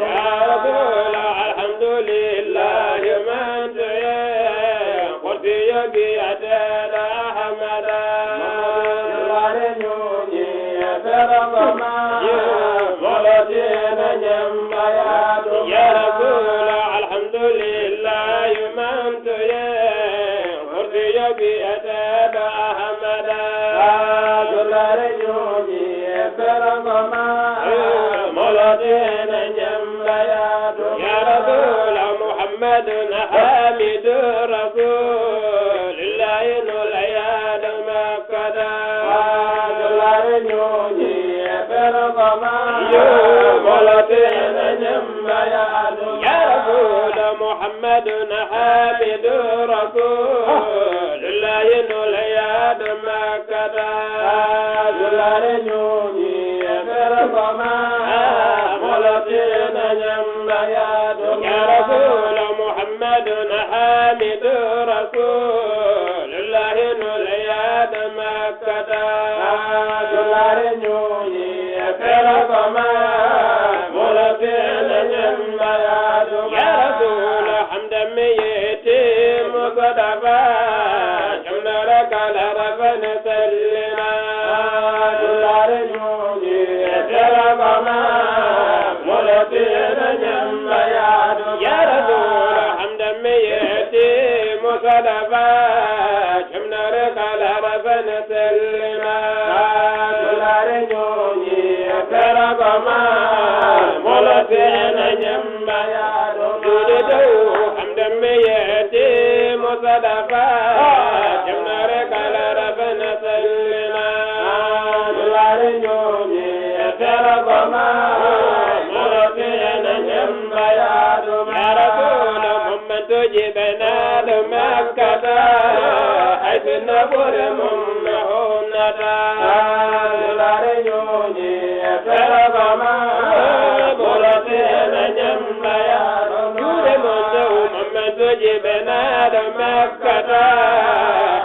يا رسول الحمد لله من قلت يبي أتى أحمد يا رسول الحمد لله من قلت يبي أتى أحمد يا رسول محمد حامد رسول الله العياد مكة يا رسول محمد حامد رسول الله العياد مكة يا رسول محمد حامد رسول الله العياد مكة يا رسول حمدا ميتي مصطفى شمنا لك العرف سلما يا رسول حمدا ميتي مصطفى شمنا لك العرف سلما حمدا ميتي مصطفى شمنا لك العرف سلما يا رسول محمد تجيبنا لمكة حيث النبور ممهونة محمد تجيبنا لمكة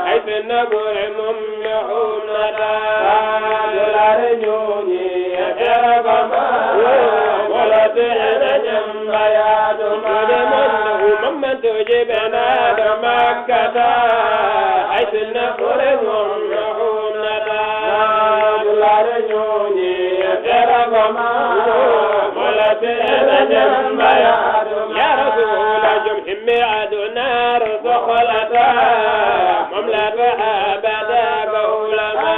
حيث النبور ممهونة محمد تجيبنا لمكة حيث النبور ممهونة يا رسول جمهم عدنا رزقلتا مملكها بدا قولما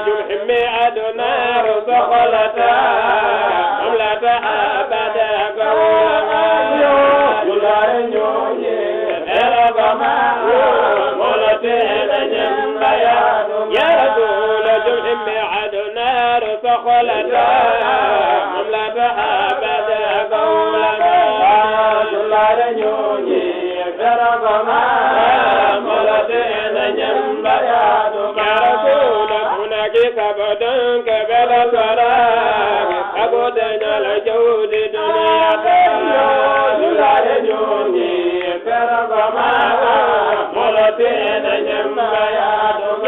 جمهم عدنا رزقلتا مملكها بدا قولما يا رسول جمهم عدنا رزقلتا مملكها بدا قولما يا رسول هناك سبد كبر الصلاة أبدنا الجود دنيا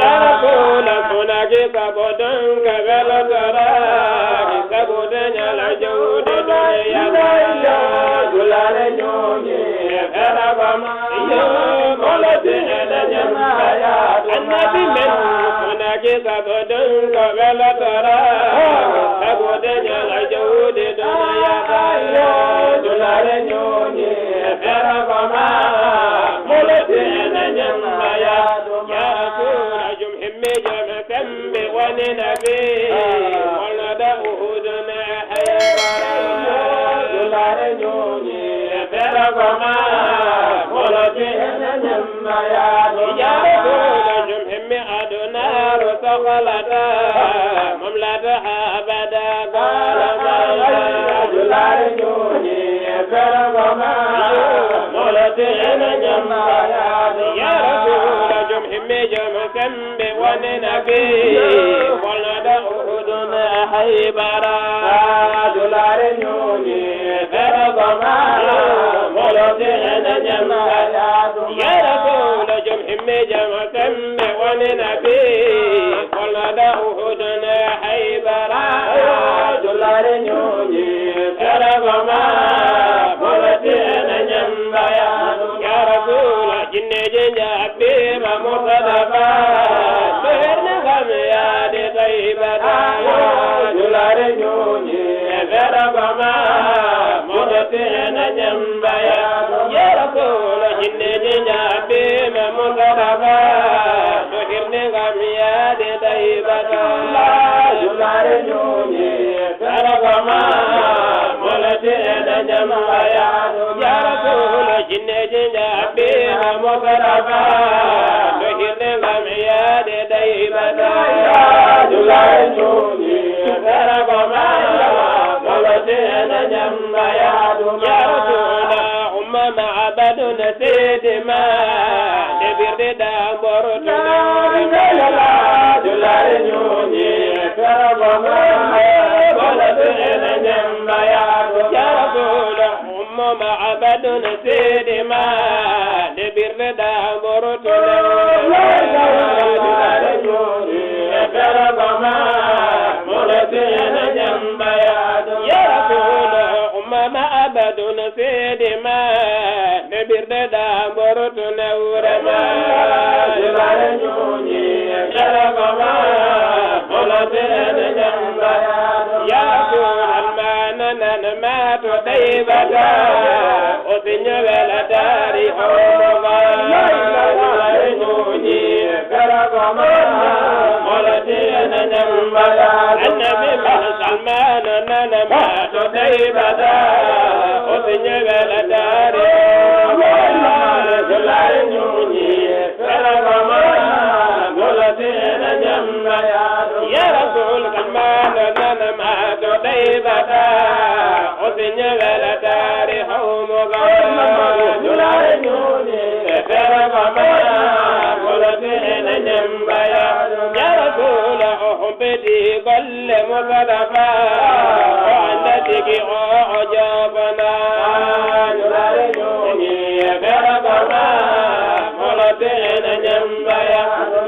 يا رسول هناك سبد كبر الصلاة أبدنا الجود دنيا النبي من هناك سبد قبل ترى سبدنا الجود دنيا يا رسول جمهم جمع سم ونبي ولد أهدنا يا رسول جمهم أدنى رسخلتا مملتها بدا قالما يا رسول جمهم جمع سم ونبي ولد أهدنا حيبرا يا رسول himmi jama sembe woni nabi kolnoɗo uhudune haybara julare ñooñi feragoma bolotene ñambaya ya rasula jinneji jaɓɓima murtadafa ɓerne gam yaade taybata julare ñooñi feragoma bolotene ñambaya ya rasula jinneji jaɓɓima murtadafa ɓerne gam yaade taybata julare ñooñi feragoma bolotene ñambaya ya rasula jinneji jaɓɓima murtadafa ɓerne gam yaade taybata julare ñooñi feragoma bolotene ñambaya ya rasula umma ma'abadun sidima debirde da borotuna julare ñooñi feragoma bolotene ñambaya ya rasula umma ma'abadun sidima debirde da borotuna julare ñooñi feragoma bolotene ñambaya ya rasula umma ma'abadun sidima debirde da borotuna wurama julare ñooñi feragoma bolotene ñambaya ya rasula almanana ma to daybata o siñowela dari hawmoma julare ñooñi feragoma bolotene ñambaya annabi ma salmana nana ma to daybata o siñowela dari julare ñooñi feragoma bolotene ñambaya ya rasul salmana nana ma to daybata o siñowela dari hawmoga julare ñooñi feragoma bolotene ñambaya ya rasul o humpiti golle mosadafa o andatigi o o jobana julare ñooñi feragoma bolotene ñambaya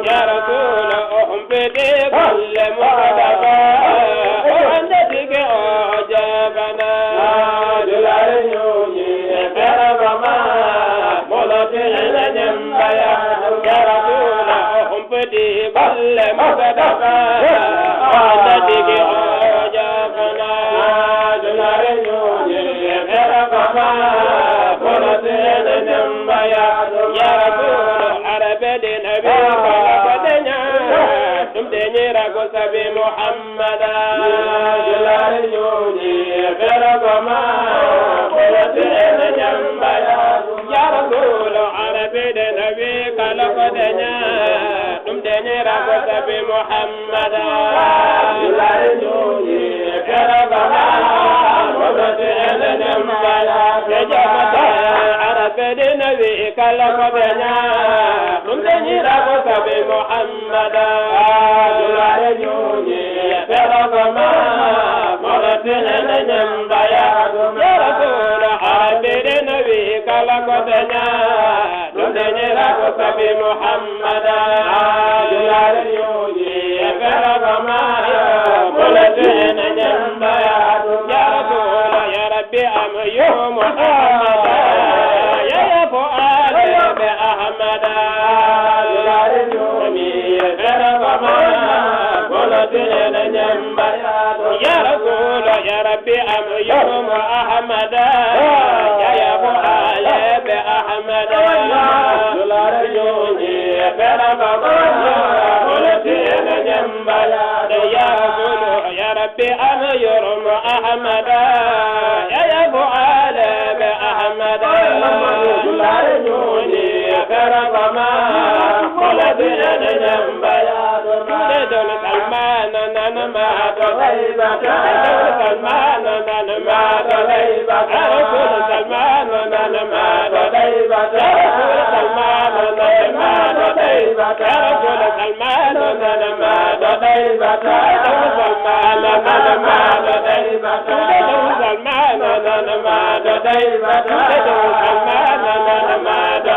ya rasul o humpiti golle mosadafa o andatigi o o jobana julare ñooñi feragoma bolotene ñambaya ya rasul o humpiti golle mosadafa o andatigi o o jobana julare ñooñi feragoma bolotene ñambaya ya rasul arabe de nabi kala ko deña ɗum deñira ko sabi muhammada julare ñooñi feragoma bolotene ñambaya ya rasul arabe de nabi kala ko deña ɗum deñira ko sabi muhammada julare ñooñi feragoma bolotene ñambaya jabata arabe de nabi kala ko deña ɗum deñira ko sabi muhammada julare ñooñi feragoma bolotene ñambaya ya rasul arabe de nabi kala ko deña ɗum deñira ko sabi muhammada julare ñooñi feragoma bolotene ñambaya ya rasul ya rabbi am yomu ahmada ya ya fuad be ahmada julare ñooñi feragoma bolotene ñambaya ya rasul ya rabbi am yomu ahmada ya ya fuad be ahmada julare ñooñi feragoma bolotene ñambaya ya rasul ya rabbi am yomu ahmada ya ya fuad be ahmada julare ñooñi feragoma bolotene ñambaya Dol salmana nana ma do salmana nana ma do rasul salmana nana ma do rasul salmana nana ma do rasul salmana nana ma do salmana nana ma do salmana nana ma do salmana nana ma do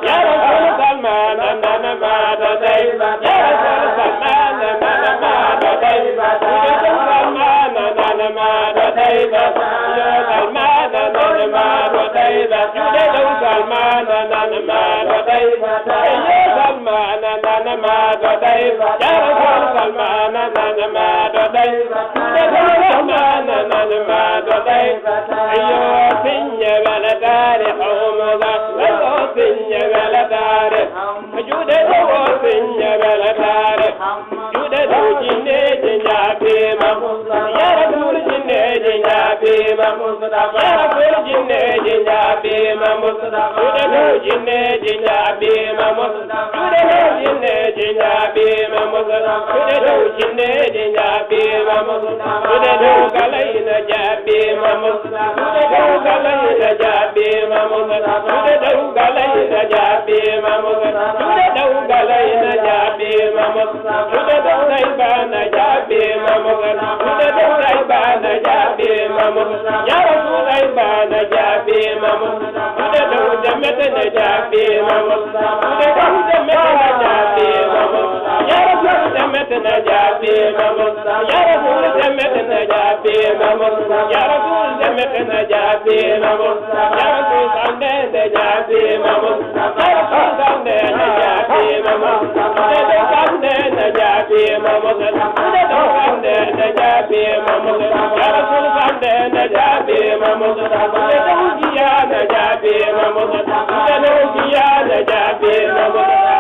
ya rasul salmana ما تضيف يا رسول سلمان ما تضيف سلمان ما تضيف أيوة سنة بلا تاريخ ومضى سنة بلا تاريخ جودة سنة بلا تاريخ جودة جنة جنة يا رسول جنة جنة يا رسول جنة جنة جودة جنة جنة جودة جنة جنة جودة جنة جنة جودة غلينا جابي جودة غلينا جابي جودة غلينا جابي جودة غلينا جابي جودة غيبانا جابي جودة غيبانا جابي يا رسول غيبانا جابي جودة جمتنا جابي جودة جمتنا جابي يا رسول جمتنا جابي يا رسول جمتنا جابي يا رسول جمتنا جابي يا رسول سندنا جابي يا رسول سندنا جابي سندنا جابي سندنا جابي يا رسول سندنا جابي سندنا جابي سندنا جابي